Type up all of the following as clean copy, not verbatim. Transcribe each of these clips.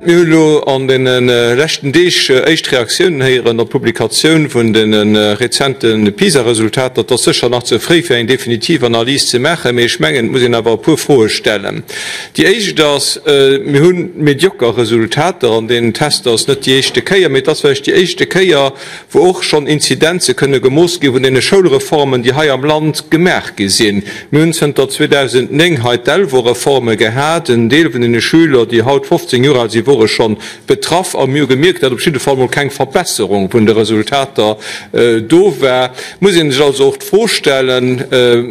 Mir hunn elo an deene leschten Deeg éischt Reaktiounen héieren op d'Publikatioun vun de rezente PISA-Resultater. Et ass sécher nach ze fréi, fir eng definitiv Analys ze maachen, mee ech mengen, et muss een awer e puer Froe stellen. Déi éischt ass, Mir hu medioker Resultater an deenen Tester. Et ass net déi éischte Kéier, mee et ass vläicht déi éischte Kéier, wou och schonn Inzidenze kënne gemooss gi vun deene Schoulreformen, déi hei am Land gemaach gi sinn. Mir hunn zënter 2009 hei d'ELVO-Reforme gehat. En Deel vun deene Schüler, déi haut 15 Joer al sinn, wore schonn betraff. A mir hu gemierkt, datt op jidde Fall mol keng Verbesserung vun de Resultater do war. Muss ee sech also och d'Fro stellen,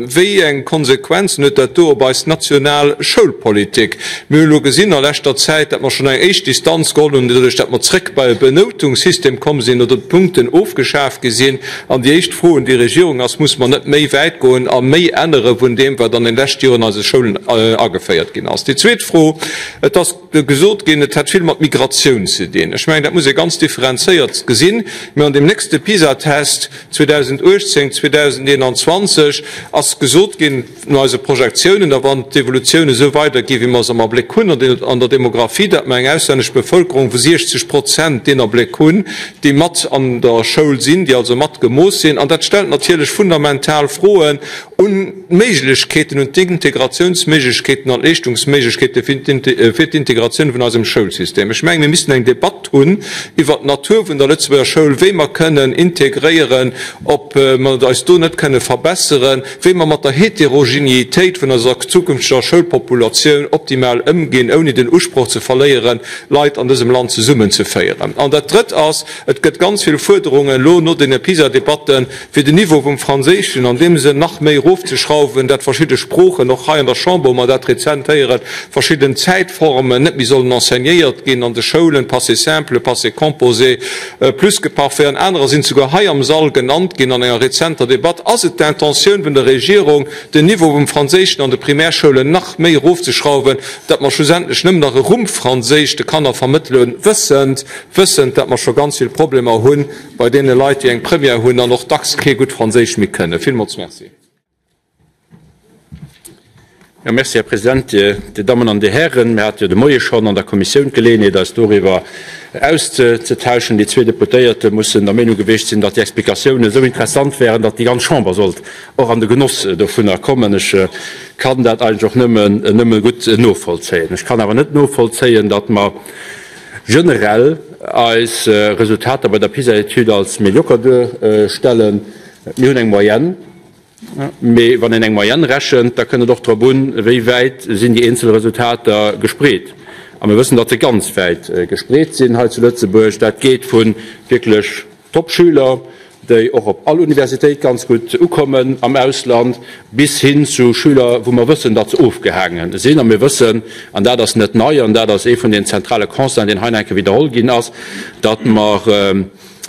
Wéi eng Konsequenzen huet dat do op eis national Schoulpolitik? Mir hu elo gesinn a leschter Zäit, datt mer schonn eng éischt Distanz geholl hunn, doduerch datt mer zréck bei e Benoutungssystem komm sinn oder d'Punkten ofgeschaf gi sinn. An déi éischt Fro un déi Regierung ass, Muss mer net méi wäit goen a méi ännere vun deem, wat an den leschte Joren an eise Schoulen ageféiert ginn ass? Déi zweet Fro, Et ass gesot ginn, et hätt vill mat Migratioun ze dinn. Ech mengen, dat muss ee ganz differenzéiert gesinn. Mä an deem nächste PISA-Test 2018, 2021 ass gesot ginn, no eise Projektiounen, a wann d'Evolutioun esou weidergeet, wéi mer se am Abléck hunn an der Demografie, datt mer eng auslännesch Bevëlkerung vu 60 Prozent deen Abléck hunn, déi mat an der Schoul sinn, déi also mat gemooss sinn. An dat stellt natierlech fundamental Froen un d'Méiglechkeeten, un d'Integratiounsméiglechkeeten an d'Leeschtungsméiglechkeete fir d'Integratioun vun eisem Schoulsystem. Ech mengen, mir missten eng Debatt hunn iwwert d'Natur vun der Lëtzebuerger Schoul, wéi mer kënnen integréieren, ob mer eis do net kënne verbesseren, wéi mer mat der Heterogenitéit vun eiser zukünfteger Schoulpopulatioun optimal ëmginn, ouni den Usproch ze verléieren, Leit an dësem Land zesummenzeféieren. An dat Drëtt ass, Et gëtt ganz vill Fuerderungen elo no deene PISA-Debatten, fir den Niveau vum Franséischen an deem Sënn nach méi erofzeschrauwen, dat verschidde Sproochen, och hei an der Chamber hu mer dat rezent héieren, verschidden Zäitformen net méi sollen enseignéiert ginn an de Schoulen, Passé simple, Passé composé, Plus-que-parfait an anerer sinn souguer hei am Sall genannt ginn an enger rezenter Debatt. Ass et d'Intentioun vun der Regierung, den Niveau vum Franséischen an de Primärschoulen nach méi erofzeschrauwen, datt mer schlussendlech nëmmen nach e Rumpffranséisch de Kanner vermëttelen, wëssend, wëssend, datt mer scho ganz vill Problemer hu bei deene Leit, déi eng Première hunn an och dacks kee gutt Franséisch méi kënnen? Villmools Merci. Jo, merci, Här President, Dir Dammen an Dir Hären. Mir hate jo de Moie schonn an der Kommissioun d'Geleeënheet, eis doriwwer auszetauschen. Déi zwee Deputéierte mussen der Meenung gewiescht sinn, datt déi Explikatiounen esou interessant wären, datt déi ganz Chamber sollt och an de Genoss dovunner kommen. Ech kann dat eigentlech och nëmmen, nëmme gutt novollzéien. Ech kann awer net novollzéien, datt mer generell eis Resultater bei der PISA-Etüd als medioker duerstellen. Mir hunn eng Moyenne. Mee wann een eng Moyenne rechent, da kënnt et och drop un, wéi wäit sinn déi eenzel Resultater gespreet. A mir wëssen, datt se ganz wäit gespreet sinn hei zu Lëtzebuerg. Dat geet vu wierklech Top-Schüler, déi och op all Universitéit ganz gutt ukommen am Ausland, bis hin zu Schüler, wou mer wëssen, datt se ofgehaange sinn. A mir wëssen, an dat ass net nei an dat ass ee vun den zentrale Constaten, deen hei nach eng Kéier widderholl ginn ass, datt mer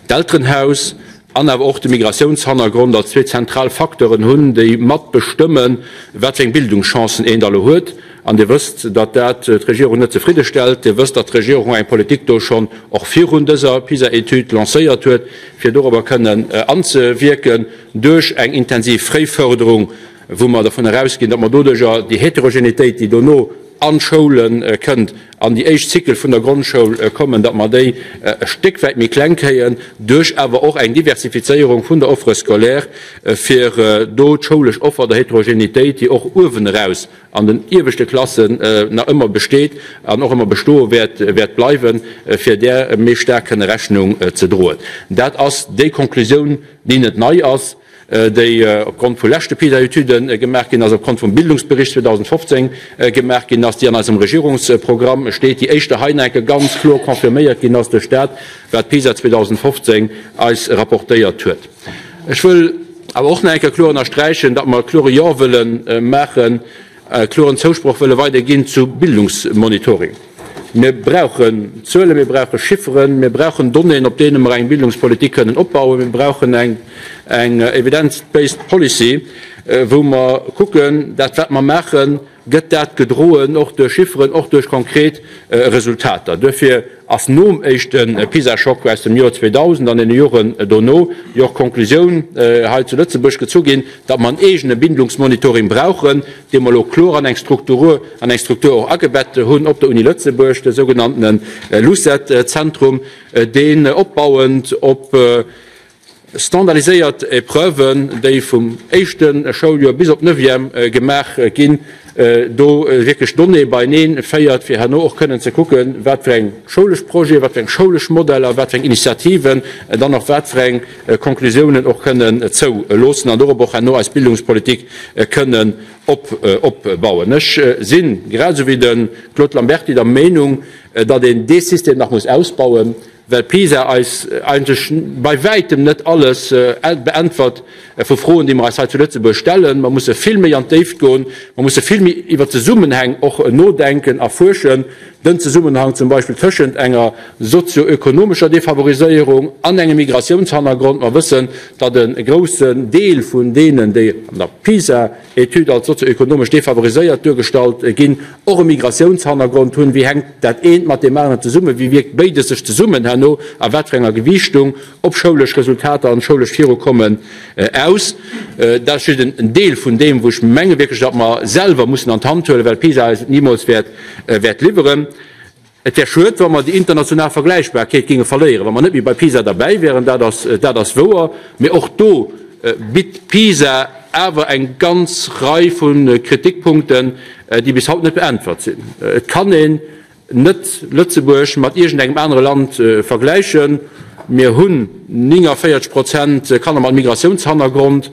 d'Elterenhaus, an awer och de Migratiounshannergrond als zwee zentral Facteuren hunn, déi mat bestëmmen, wat fir eng Bildungschancen een da lo huet. An Dir wësst, datt dat d'Regierung net zefridde stellt. Dir wësst, datt d'Regierung eng Politik do schonn och virun dëser PISA-Etüd lancéiert huet, fir dorobber kënnen anzewierken duerch eng intensiv Fréiförderung, wou mer dervun erausginn, datt mer doduerjer déi Heterogenitéit, déi dono an d'Schoule kënnt, an déi éischt Cycle vun der Grondschoul kommen, datt mer déi e Stéck wäit méi kleng kréien, duerch awer och eng Diversifizéierung vun der Offre scolaire, fir do d'schoulesch Offer der Heterogenitéit, déi och uewen eraus an den ieweschte Klassen nach ëmmer besteet an och ëmmer bestoe wäert, wäert bleiwen, fir där méi staark kënne Rechnung ze droen. Dat ass déi Konklusioun, déi net nei ass. déi opgrond vu leschte PISA-Etüde gemaach ginn ass, opgrond vum Bildungsbericht 2015 gemaach ginn ass, déi an eisem Regierungsprogramm steet, déi éischter hei nach eng Kéier ganz kloer confirméiert ginn ass duerch dat, wat PISA 2015 eis rapportéiert huet. Ech wëll awer och nach eng Kéier kloer ënnersträichen, datt mer e klore Jo wëlle maachen, e kloren Zousproch wëlle weiderginn zu Bildungsmonitoring. Mir brauchen Zuelen, mir brauche Chifferen, mir brauchen Donnéeën, op deene mer eng Bildungspolitik kënnen opbauen. Mir brauchen eng. Eng evidence-based policy, wou mer kucken, dat wat mer maachen, gëtt dat gedroen och duerch Chifferen, och duerch konkret Resultater. Duerfir ass nom éischte PISA-Schock aus dem Joer 2000 an deene Joren dono jo och d'Konklusioun hei zu Lëtzebuerg gezu ginn, datt mer en eegene Bindungsmonitoring brauchen, dee mer elo kloer an eng Struktur an eng Struktur och agebett hunn op der Uni Lëtzebuerg, de sougenanntene LUCET-Zentrum, deen opbauend op Standardiséiert Epreuven, déi vum éischte Schouljoer bis op d'Neuvième gemaach ginn, do wierklech Donnéeë beienee féiert, fir herno och kënnen ze kucken, wat fir eng schoulesch Projeten, wat fir eng schoulesch Modeller, wat fir eng Initiativen dann och wat fir eng Konklusiounen och kënnen zouloossen an dorop och herno eis Bildungspolitik kënnen opbauen. Ech si grad esou wéi de Claude Lamberty der Meenung, datt een dee System nach muss ausbauen, Well PISA eis eigentlech bei wäitem net alles beäntwert vu Froen, déi mer eis hei zu Lëtzebuerg stellen. Mer musse vill méi an d'Déift goen, mer musse vill méi iwwer Zesummenhäng och nodenken a fuerschen, den Zesummenhang zum Beispill tëschent enger sozio-ökonomescher Defavoriséierung an engem Migratiounshannergrond. Mer wëssen, datt e groussen Deel vun deenen, déi an der PISA-Etüd als sozio-ökonomesch defavoriséiert duergestallt ginn, och e Migratiounshannergrond hunn, wéi hänkt dat eent mat deem aneren zesummen, wéi wierkt béides sech zesummen herno a wat fir enger Gewiichtung op schoulesch Resultater an schoulesch Virukommen aus. Dat ass just en Deel vun deem, wou ech menge wierklech, datt mer selwer mussen an d'Hand huelen, well PISA eis et nimools wäert liwweren. Et wär schued, wa mer déi international Vergläichbarkeet géinge verléieren, wa mer net méi bei PISA derbäi wären. Dat ass, dat ass wouer. Mee och do bitt PISA awer eng ganz Rei vu Kritikpunkten, déi bis haut net beäntwert sinn. Et kann een net Lëtzebuerg mat iergendengem anere Land vergläichen. Mir hunn 49 Prozent Kanner mat Migratiounshannergrond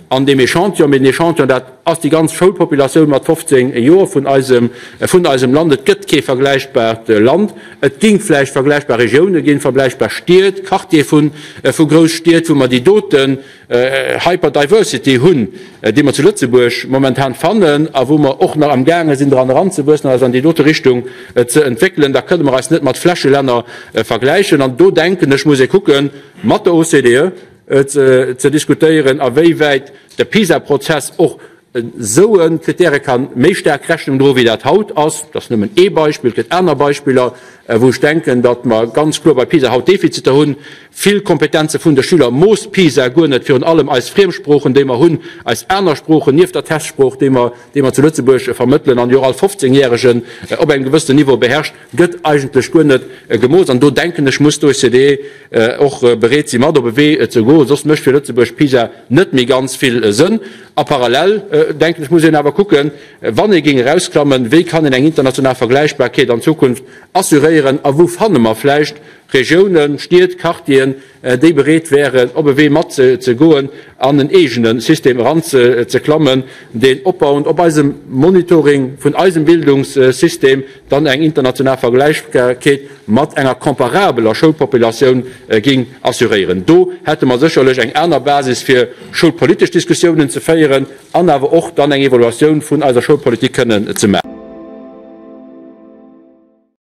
an deem Echantillon, mee den Echantillon, dat ass déi ganz Schoulpopulatioun mat 15 Joer vun eisem, vun eisem Land. Et gëtt kee vergläichbaart Land. Et géing vläicht vergläichbar Regioune ginn, vergläichbar Stied, Quartiere vu, vu Grousstied, wou mer déi doten Hyperdiversity hunn, déi mer zu Lëtzebuerg momentan fannen a wou mer och nach amgaange sinn dran eranzewuessen, eis an déi dote Richtung ze entwéckelen. Da kënne mer eis net mat Flächelänner vergläichen. An do denken ech, muss ee kucken, mat der OCDE ze diskutéieren, a wéi wäit de PISA-Prozess och esou e Kritäre ka méi staark Rechnung droen, wéi dat haut ass. Dat ass nëmmen ee Beispill, et gëtt aner Beispiller, wou ech denken, datt mer ganz kloer bei PISA haut Defiziter hunn. Vill Kompetenze vun de Schüler moosst PISA guer net, virun allem eis Friemsproochen, déi mer hunn, eis aner Sproochen nieft der Testsprooch, déi mer, déi mer zu Lëtzebuerg vermëttelen an déi och all 15-Järegen op engem gewëssenen Niveau beherrscht, gëtt eigentlech guer net gemooss. An do denken ech, muss d'OECDE och bereet si mat op e Wee ze goen, soss mécht fir Lëtzebuerg PISA net méi ganz vill Sënn. A parallel, denken ech, muss een awer kucken, wann ee géing erausklammen, wéi kann een eng international Vergläichbarkeet an Zukunft assuréieren a wou fanne mer vläicht Regiounen, Stied, Quartieren, déi bereet wären, op e Wee mat ze goen an en eegene System eranzeklammen, deen opbauend op eisem Monitoring vun eisem Bildungssystem dann eng international Vergläichbarkeet mat enger comparabeler Schoulpopulatioun géing assuréieren. Do hätte mer sécherlech eng aner Basis fir schoulpolitesch Diskussiounen ze féieren an awer och dann eng Evaluatioun vun eiser Schoulpolitik kënnen ze maachen.